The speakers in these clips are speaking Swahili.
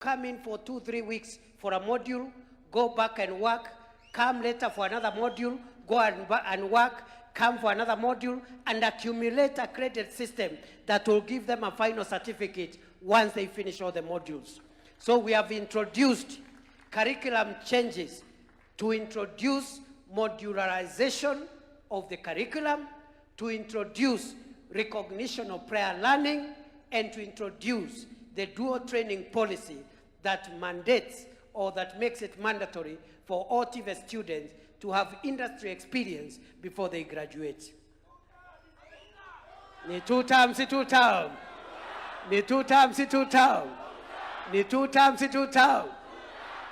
Come in for 2, 3 weeks for a module, go back and work, come later for another module, go and work, come for another module, and accumulate a credit system that will give them a final certificate once they finish all the modules. So we have introduced curriculum changes to introduce modularization of the curriculum, to introduce recognition of prior learning, and to introduce the dual training policy that mandates or that makes it mandatory for all TVET students to have industry experience before they graduate. Ni two term, si two term. Ni two term, si two term. Ni two term, si two term.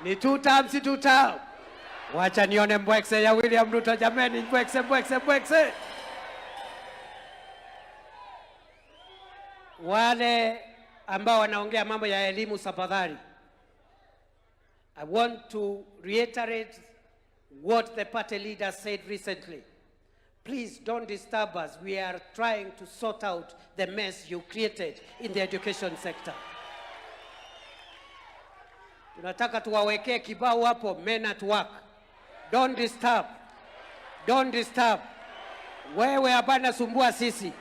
Ni two term, si two term. Wacha nione mbwekse ya William Ruto jameni, mbwekse, mbwekse, mbwekse. Wale ambao wanaongea mambo ya elimu, tafadhali. I want to reiterate what the party leader said recently. Please don't disturb us. We are trying to sort out the mess you created in the education sector. Tunataka tuwawekee kibao hapo, "Men at work." Don't disturb. Don't disturb. Wewe hapana sumbua sisi.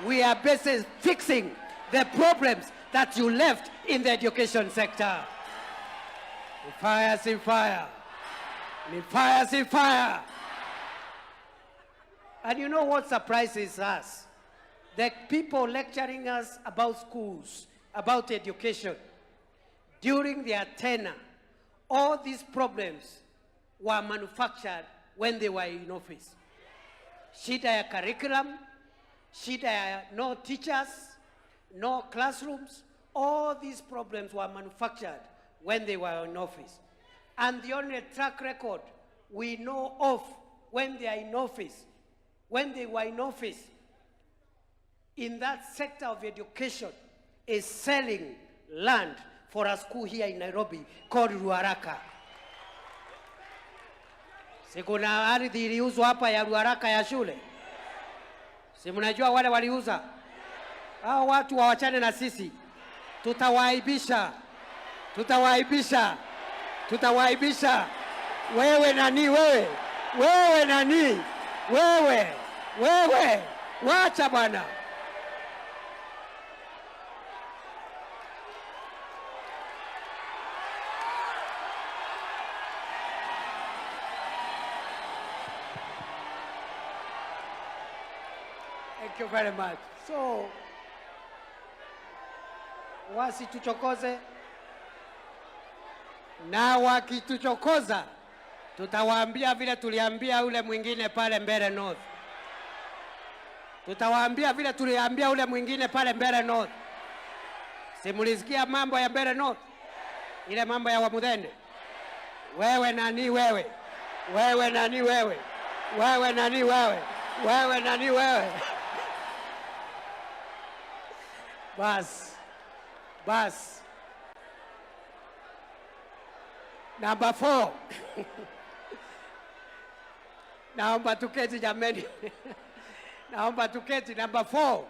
We are busy fixing the problems that you left in the education sector. Ni fire, si fire. Ni fire, si fire. And you know what surprises us? The people lecturing us about schools, about education, during their tenure, all these problems were manufactured when they were in office. Shida ya curriculum, shida ya no teachers, no classrooms, all these problems were manufactured when they were in office. And the only track record we know of when they are in office, when they were in office, in that sector of education is selling land for a school here in Nairobi called Ruaraka. Si kuna ardhi iliuzwa hapa ya Ruaraka ya shule? Si mnajua wale waliuza? Hao watu wawachane na sisi, tutawaaibisha, tutawaaibisha, tutawaaibisha. Wewe nani wewe? Wewe nani? Wewe, wewe, wacha bwana. Thank you very much. So wasituchokoze, na wakituchokoza tutawaambia vile tuliambia ule mwingine pale Mbeere North. Tutawaambia vile tuliambia ule mwingine pale Mbeere North. Si mulisikia mambo ya Mbeere North? Ile mambo ya Wamuthende. Wewe nani wewe? Wewe nani wewe? Wewe nani wewe? Wewe nani wewe? Bas. Bas. Number 4. Naomba tuketi jameni. Naomba tuketi. Number 4.